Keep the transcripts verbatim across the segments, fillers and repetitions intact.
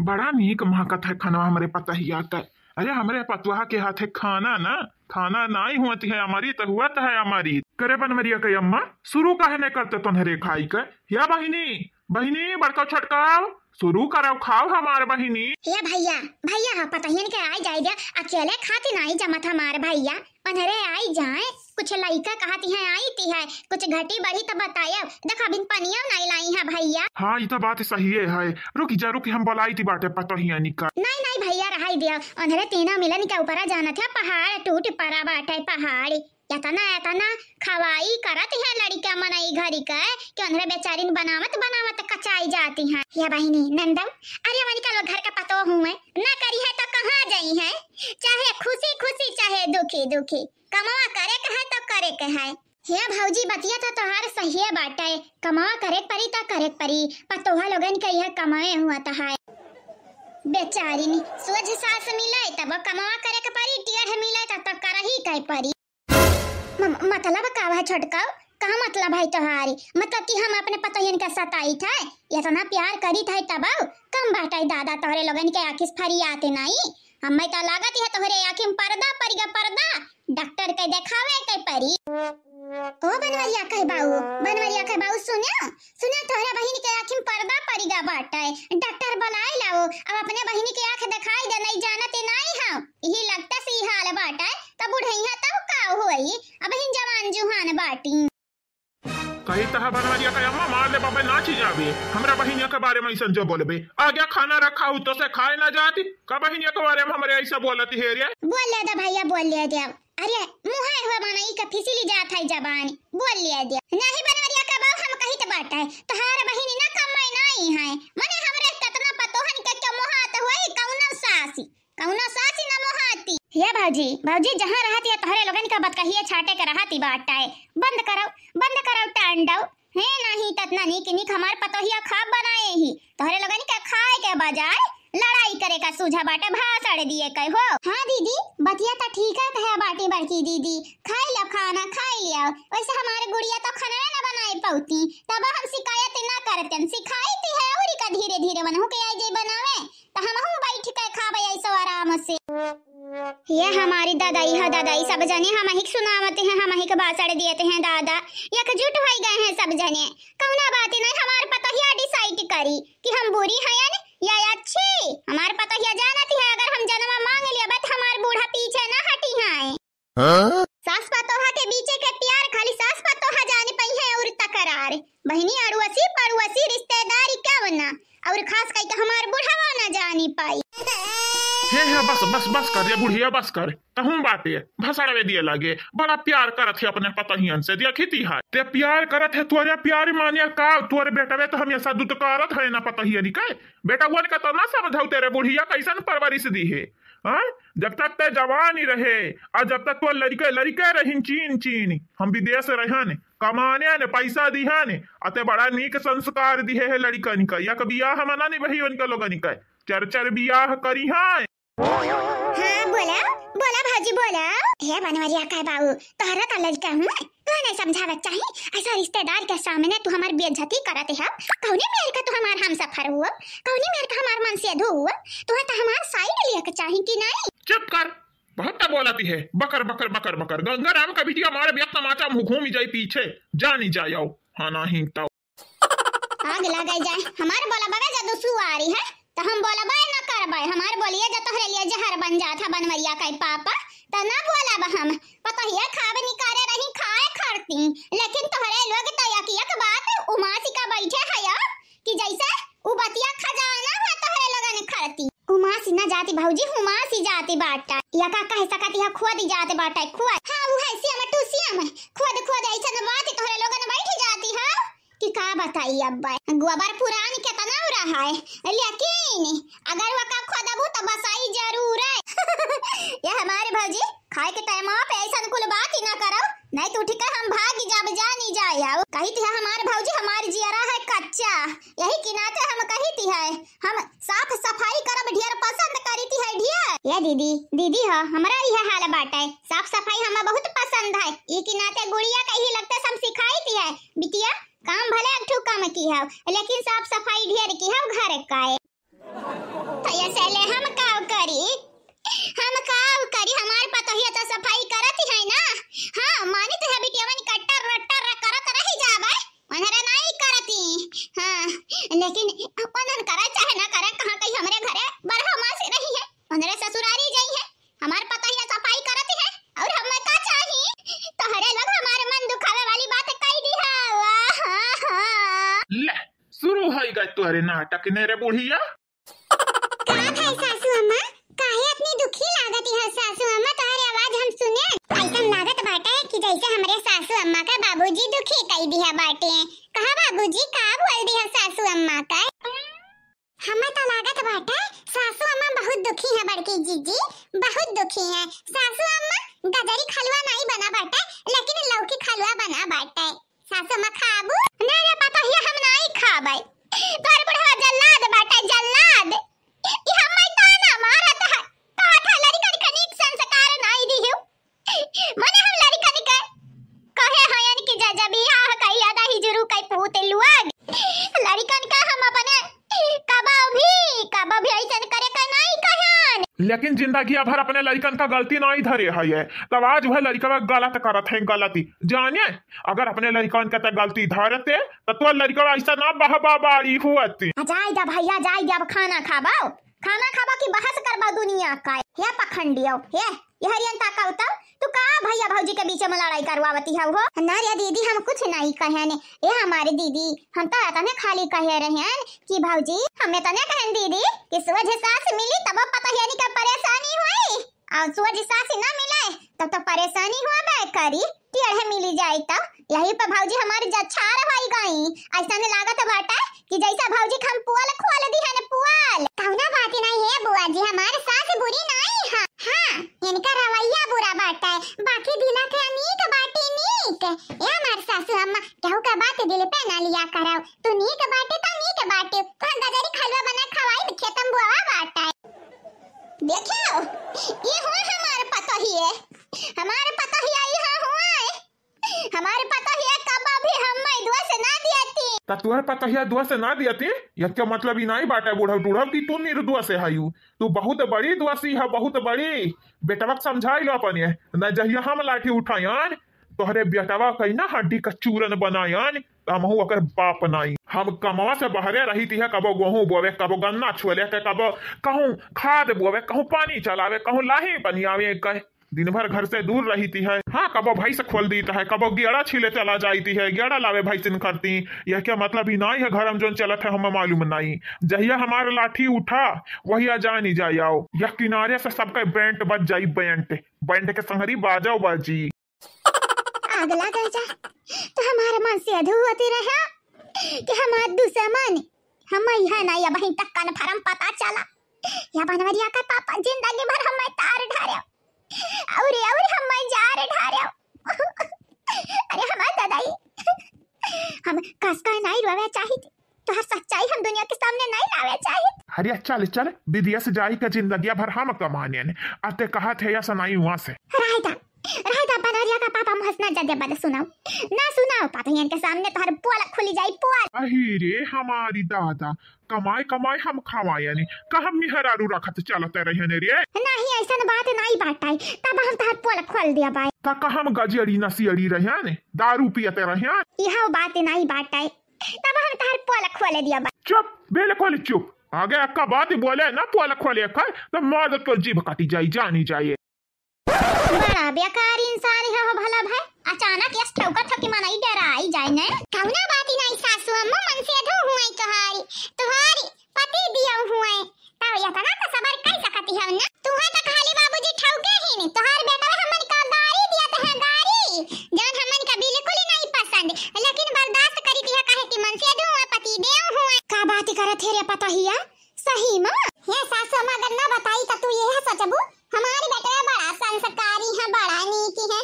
बड़ा नीक महकत है खाना हमरे पतोहिया का। अरे, हमरे पतोहा के हाथे खाना ना, खाना नाई होत है अमृत, होत है अमृत। करे बनवरिया के अम्मा, शुरू काहे नहीं करते तोहरे खाई के? या बहिनी, बहिनी, बड़का छोटका, शुरू करव, खाव हमार बहिनी। हे भैया, भैया ह, पतोहियन के आइ जाइ द्या, अकेले खाती नाई जमत हमार भैया, उन्हरे आइ जाए, कुछ लइका कहती है आइती है, कुछ घटी बढ़ी त बतायब, देख अभिन पनिया नाई लाई है भैया। हाँ, ई त बात सहिए है, रुकि जा, रुकि, हम बोलाइती बाटे पतोहियन का। नाई, नाई भैया, रहइ द्या, उन्हरे तीनों मिलन के ऊपरा जानत है, पहाड़ टूट परा बाटे, पहाड़। एतना, एतना खवाई करत है लड़िका मनई घरी के कि उन्हरे बेचारिन बनावत, बनावत कचाई जाती हैं। या बहिनी, नंदऊ, अरे अमरिका लोग घर के पतोह हुए, ना करी है तो कहाँ जाई है? चाहे खुशी, खुशी, चाहे दुखी, दुखी, कमवा करे के है तो करे के है। हे भौजी, बतिया तो तोहार सहिए बाटे, कमवा करे के परी तो करे के परी, पतोहा लोगन के यह कमाए हुआ तो है। बेचारिन, सोझ सास मिले तब कमवा करे के परी, टेढ़ मिले तब तो करही के परी। म-, मतलब का बा छोटका? का मतलब है तोहारी? मतलब कि हम अपने पतोहियन के सताइत है? एतना प्यार करीत है तब कम बाटे दादा, तोहरे लोगन के आँखी से फरियाते नाई। हमें तो लागत है तोहरे आँखी में पर्दा पड़ गया, पर्दा। डॉक्टर के देखावे के परी। ओ बनवरिया के बाऊ, बनवरिया के बाऊ, सुन्या, सुन्या, तोहरे बहिन के आँखी में पर्दा पड़ गया बाटे। डॉक्टर बुलाए लाओ, अब अपने बहिन के आँख देखाई दे, नहीं जानते नाई हम। यही लगता सी हाल बाटे, तब बुढ़ैया तब का होई, अबहिन जवान जुहान बाटी। कही तहा बनवरिया के अम्मा, मार ले बाबे, नाची जाबे। हमरा बहिनिया के बारे में ऐसन जो बोलबे। आ गया खाना रखा हो तो से खाए ना जाती। का बहिनिया के बारे में हमरे ऐसा बोलती है रे? बोल ले दे भैया, बोल ले दे। अरे मुँहे हुआ मनई के फिसली जात है जबान। बोल ले दे। नहीं बनवरिया के बाऊ, हम कही तो बात है। तोहार बहिनी ना कमाई नाई है। मने हमरे कितना पतोहन के क्यों मोहात हुई, कौनो सासी। कौनो सासी न मोहाती। हे भौजी, भौजी जहाँ रहती है तोहरे लोगन का बतकहिए छाटे के रहती बाटे। बंद करो, बंद करो टांडव। हे नहीं ततना नीक नीक हमार पतोहिया खाब बनाए ही। तोहरे लोगन के खाए के बजाय लड़ाई करे का सूझा बाटे, भाषण दिए के हो। हाँ दीदी, बतिया त ठीक है कहे बाटी बड़की दीदी। खाई लो खाना, खाई लियो। वैसे हमारे गुड़िया तो खाना ना बनाए पौती, तब हम शिकायत ना करतन। सिखाई ती है औरी का धीरे धीरे वनहु के आई जाई बनावे। त हमहू बैठ के खाबे ऐसो आराम से। ये हमारी दादाई हो दादाई, सब जने हमहिक सुनावत हैं, हमहिक भाषण दियत हैं दादा। एकजुट होइ गए हैं सब जने। कौना बात नहीं, हमार पतोहिया decide करी कि हम बुरी हयन या अच्छी। हमार पतोहिया जानत है, अगर हम जनवा मांग लिया त हमार बूढ़ा पीछे ना हटी हैं। हाँ? सास पतोहा के बीचे के प्यार खाली सास पतोहा जान पई है और तकरार। बहिनी अड़ुअसी पड़ुअसी रिश्तेदारी का वना और खास करके हमार बुढ़वा ना जानी पाई। हे हे बस बस बस कर रे बुढ़िया बस कर। तहूँ बाटे भसड़वे दिए लागे। बड़ा प्यार करत है अपने पतोहियन से, देखी ती है। ते प्यार करत है तोरे प्यार मानिया का तोरे बेटवे तो हमेशा दुत्कारत है ना पतोहियन के। बेटवन का तो ना समझाऊ तेरे बुढ़िया कैसन परवरिश दी है। हाँ? जब तक ते जवानी रहे और जब तक तो लड़के लड़के रहिन चीन चीन, हम विदेश रहन, कमाने ने पैसा दिहन, अते बड़ा नीक संस्कार दिहे है लड़कन का। या कभी या हम ना निभाई उनका लोगन का, चार चार बियाह करी हैं। हाँ बोला, बोला भाजी बोला। हे बनवरिया का बाऊ, तोहरा का लड़का हूँ, तू नहीं समझावत चाही, ऐसा रिश्तेदार के सामने तू हमार बेइज्जती करत है। कौने मेर का तू हमार हमसफर हुआ, कौने मेर का हमार मनसेधू हुआ, तू तो हमार side लिया के चाही कि नहीं? चुप कर, बहुत तो बोलती है, बकर बकर बकर बकर। गंगा राम का बिटिया मारे बिया तमाचा मुँह घूमी जाई पीछे, जानी जाओ। हाँ नहीं तो आग लगे जाए, हमार बोला बबे जदू सुआरी है, तो हम बोलबे न करबे। हमार बोलिए जो तोहरे लिए जहर बन जात है बनवरिया का पापा, तो ना बोलब हम। पतोहिया खाब निकारे रही खाए खरती, लेकिन तोहरे लोग तो एक एक बात उमासी का बैठे है कि जैसे उ बतिया खजाना है तोहरे लोगन खरती। उमासी ना जाती भौजी, उमासी जाती बाटा। या का कह सकती है, खुद जाते बाटा, खुद। हाँ, वो है सियाम टू सियाम, खुद खुद ऐसन बात तोहरे लोगन बैठ जाती है। कि का बताई अब, गोबर पुरान केतना रहा है, लेकिन अगर वका खोदबू तो बसाई जरूर है। ये हमारे भौजी खाए के टाइम पे ऐसन कुल बात ही ना करो, नहीं तो ठीक है हम भाग जाब, जानी जाए। आओ कही थी हमारे भौजी हमारे जियरा है कच्चा, यही किनाते हम कही थी है हम साफ सफाई करब ढेर पसंद करी थी है ढेर। ये दीदी, दीदी हो, हमरा यह हाल बाटे, साफ सफाई हमें बहुत पसंद है। ये किनाते गुड़िया का ही लगते सब सिखाई थी है बिटिया, काम भले एक ठो कम की है, लेकिन साफ सफाई ढेर की है घर का है। ऐसे ले हम काव करी, हम काव करी, हमार पतोहिया तो सफाई करत ही है ना। हाँ, मानी तो है बिटिया, मन कट्टर रट्टर करत रही जाबे, उन्हरे नहीं करती। हाँ, लेकिन अपन करे चाहे ना करे, कहाँ कहीं हमरे घरे बरहा मासी रही है, उन्हरे ससुरारी जाई है, हमार पतोहिया सफाई करती है और हमें का चाही? तोहरे लोग हमारे मन दुखावे वाली बात कही दी है। वाह, हाँ, हाँ। ले, शुरू हो गए तोहरे नाटक ने रे बुढ़िया। का भाई सासू अम्मा, काहे इतनी दुखी लागत है सासू अम्मा? तोहरे आवाज हम सुने, ऐसन लागत बाटे कि जैसे हमरे सासू अम्मा का बाबूजी दुखी कई दिया बाटे। कहा बाबूजी, का बोल दिया सासू अम्मा का? हमें तो लागत बाटे सासू अम्मा बहुत दुखी है बड़की जीजी, बहुत दुखी है। सासू अम्मा गजरी खलवा नहीं बना बाटे, लेकिन लौकी खलवा बना बाटे। सासू अम्मा खाबू? ना रे पतोहिया, हम नहीं खाबै। तोर बुढ़वा जल्लाद बाटे, जल्लाद। ई हमें ताना मारत है, कहत है लड़कन के नीक संस्कार नहीं दिहु। मने हम लड़कन के कहे हयन कि जा, जा बियाह कइला, दही जुरू कई पूत लुआग। लड़कन का हम अपने कबो भी, कबो भी ऐसन करे के नहीं कहन। लेकिन जिंदगिया भर अपने लड़कन का गलती नहीं धरे है, तब आज वह लड़कवा गलत करत है, गलती। जाने, अगर अपने लड़कन के त गलती धरते, त तोर लड़कवा ऐसा ना बहबा बारी हुअत। आ, जाई दा भैया, जाई दा, अब खाना खाबो। खाना खाबा की बहस करबा दुनिया का? हे पखंडियो, हे, ये हरियन ताकाउ तब, तू का भैया भौजी के बीच में लड़ाई करवावती है हो? ना रे दीदी, हम कुछ नहीं कहन। ए हमारे दीदी, हम तो इतने खाली कहे रहन कि भौजी, हम इतने कहन दीदी कि सोझ सास मिली तब पतोहियन के परेशानी होई, और सोझ सास ना मिले तब तो परेशानी होबे करी। टेढ़े मिली जाई त। यही पे भौजी हमार जछार होई गई। ऐसन लागत बाटे कि जैसे भौजी के हम पोल खोल दिहन, पोल। कौनो बात नहीं है बुआ जी, हमार सास बुरी नहीं है। हाँ, इनका रवैया बुरा बाटे, बाकी दिला के नीक बाटी नीक। ए हमार सासू अम्मा, केहू के बात दिल पे ना लिया करौ। तू नीक बाटे तो नीक बाटे, तो हम गजरी खलवा बना खवाई, खेतम बोआ बाटे। देखियो, ये हुआ हमार पतोहिए, हमार पतोहिया यहाँ हुआ है। हमार पतोहिया कबो भी हम्मे दोष ना दियती। त तोहर पतोहिया दोष ना दियती? यह क्या मतलब ही नहीं बाटे बुढ़ऊ टूढ़ऊ कि तू निर्दोष है हयू। तू बहुत बड़ी दोषी है, बहुत बड़ी। बेटवा के समझाई लो अपने, न जहिया हम लाठी उठायन, तोहरे बेटवा कहीं ना हड्डी का चूरन बनायन, त हमहू ओकर बाप नाई। हम कमवा से बहरे रहिती है, कबो गेहूं बोवे, कबो गन्ना छोले के, कबो कहूं खाद बोवे, कहूं पानी चलावे, कहूं लाही बनियावे, कहे दिन भर घर से दूर रहिती है। हाँ, कबो भैंस खोल दीत है, कबो गेड़ा छीले चला जाती है, गेड़ा लावे भैंसिन करती। यह क्या मतलब ही नाई है, घर में जोन चलत है हमें मालूम नाई। जहिया हमार लाठी उठा, वहिया जानी जाई आओ। यह किनारे से सबके बैंट बज जाई, बैंट, बैंट के संगरी बाजाओ बाजी। आग लगा जा, तो हमारे मन से अधू होती रहा कि हमार दुश्मन हम यहाँ ना, या वहीं तक कन्फर्म पता चला। या बनवरिया का पापा जिंदगी भर हमें तार ढारे, और, और हमें जार ढारे। अरे हमार दादाई, हम कस का नहीं रोवे चाहित, तोहर सच्चाई हम दुनिया के सामने नहीं लावे चाहित। अरे चल चल, विदेश जाई के जिंदगिया भर हम कमाने ने, अते कहत है या सनाई वहाँ से। रायता, रायता बनवरिया का पापा मुहस ना जदे बदे सुनाओ, ना सुनाओ पापा इनके सामने तोहर पोल खुली जाई, पोल। अही रे हमारी दादा, कमाए कमाए हम खवायनी, का हम मेहरारू रखत चलत रहने रे? नहीं, ऐसन बात नहीं बाटाई, तब हम तोहर पोल खोल दिया बाई। त का हम गजेड़ी नसियड़ी रहने, दारू पियत रहने? यह बात नहीं बाटाई, तब हम तोहर पोल खोल दिया बाई। चुप, बिल्कुल चुप। आगे अक्का बात बोले ना पोल खोले कर, तो मार तो जीभ काटी जाई, जानी जाए। बड़ा बेकार इंसान है हो भला भाई, अचानक यस ठौका ठौकी मनई डराई जाए ने। कौनो बात ही नहीं सासू अम्मा, मन से अधू हुए तोहारी, तोहारी पति दियो हुए, तब इतना तो सबर कर सकती है ना। तुहे तो खाली बाबूजी ठौके ही नहीं, तोहार बेटा हमन का गारी दिया तो है गारी, जौन हमन का बिल्कुल ही नहीं पसंद, लेकिन बर्दाश्त करी दिया काहे कि मन से अधू हुए, पति देव हुए। का बात करत है रे पतोहिया? सही मा? हे सासू अम्मा, अगर ना बताई त तू यह सोचबू, हमारे बेटवा बड़ा संस्कारी है, बड़ा नीक है।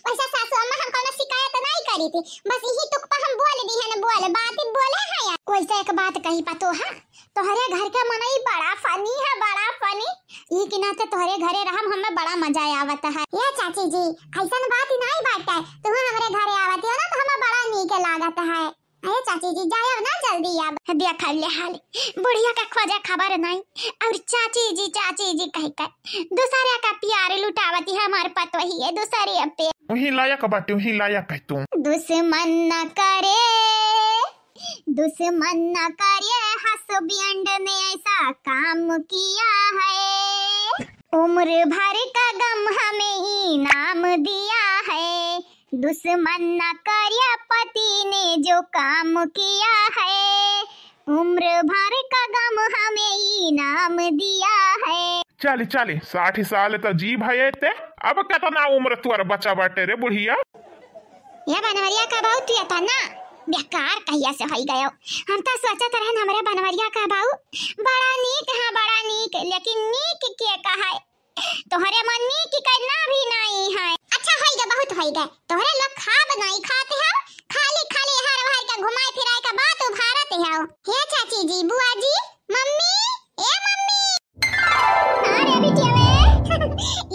वैसे सासू अम्मा हम कौनो शिकायत नहीं करी थी, बस यही तुक पर हम बोल दी है न, बोल बात ही बोले है यार। वैसे एक बात कही पतो है, तोहरे घर के मनई बड़ा funny है, बड़ा funny। ये के नाते तोहरे घरे रहम हमें बड़ा मजा आवत है। ये चाची जी, ऐसन बात ही नहीं बाटे, तुम हमरे घरे आवत हो ना तो हमें बड़ा नीक लागत है। अरे चाची जी, जायब ना जल्दी अब। देखा ले हाल, बुढ़िया का खोजे खबर नहीं, और चाची जी, चाची जी कह कर दूसरे का प्यार लुटावती है हमार पतोहिए दूसरे पे। वही लायक बाटे, वही लायक है तू। दुश्मन न करे, दुश्मन न करे, husband ने ऐसा काम किया है। उम्र भर का गम हमें इनाम दिया है। दुश्मन न करे, पति ने जो काम किया है। उम्र भर का गम हमें इनाम दिया है। चली, चली, साठ साल त जी भये ते, अब केतना उम्र तुअर बचा बाटे रे बुढ़िया? ये बनवरिया का बहू, तू एतना बेकार कहिया से होई गयो? हम तो सोचत रहन हमरे बनवरिया का बहू बड़ा नीक है, बड़ा नीक, लेकिन नीक के कहे, तोहरे मन नीक के ना भी नहीं है। अच्छा होई गए, बहुत होई गए, तोहरे लोग खाब नहीं खाते हो, खाली खाली हर हर के घुमाए फिराए का बात उभारते हो। हे चाची जी, बुआ जी, मम्मी, ए मम्मी। अरे बिटिया वे,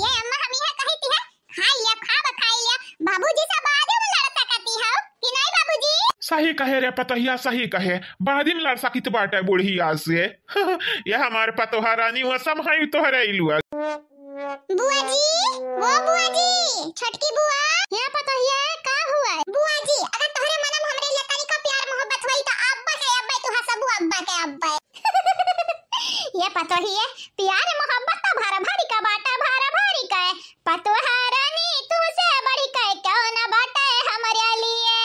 ये अम्मा हम यह कही थी है, खाई लिया, खाब खाई लिया। बाबूजी से बादे में लड़ सकती हो कि नहीं बाबूजी? सही कहे रे पतोहिया, सही कहे, बादी में लड़ सकित बाटे बुढ़िया से। ये हमार पतोहा रानी, वो सब है तोहरे इलुआ। बुआ जी, वो बुआ जी, छोटकी बुआ। या पतोहिया, का हुआ? बुआ जी, अगर तोहरे मनम हमरे लिए तनिको प्यार मोहब्बत होई तो अब्बा के अब्बा तू हंसबू, अब्बा के अब्बा। ये पतोहिए, प्यार मोहब्बत तो भर भरी का बाटा, भर भरी का है। पतोहा रानी तुमसे बढ़ के कौन बाटे हमरे लिए।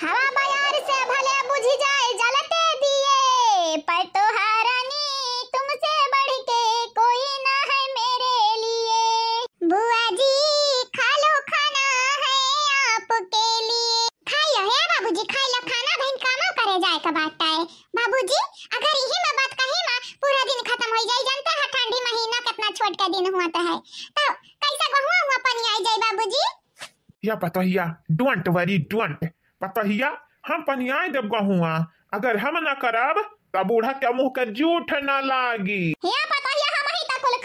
हवा बयार से भले बुझ जाए जलते दिए, पतोहा रानी तुमसे बढ़ के कोई ना है मेरे लिए। बुआ जी, खा लो, खाना है आपके लिए। खाई लो, हे बाबूजी, खाई लो, खाना बहिन कामो करे जाए का बात है। बाबूजी, अगर यही में बात कही ना, पूरा दिन खत्म हो जाई। जानते हैं ठंडी महीना कितना छोट का दिन हुआ तो है, तो कैसा गहुआ हुआ पानी आई जाए बाबूजी? या पतोहिया, don't worry, don't। पतोहिया, हम पनियाए देब गहुआ, अगर हम ना करब, त बूढ़ा के मुंह के जूठ ना लागी। या पतोहिया, हम ही त कुल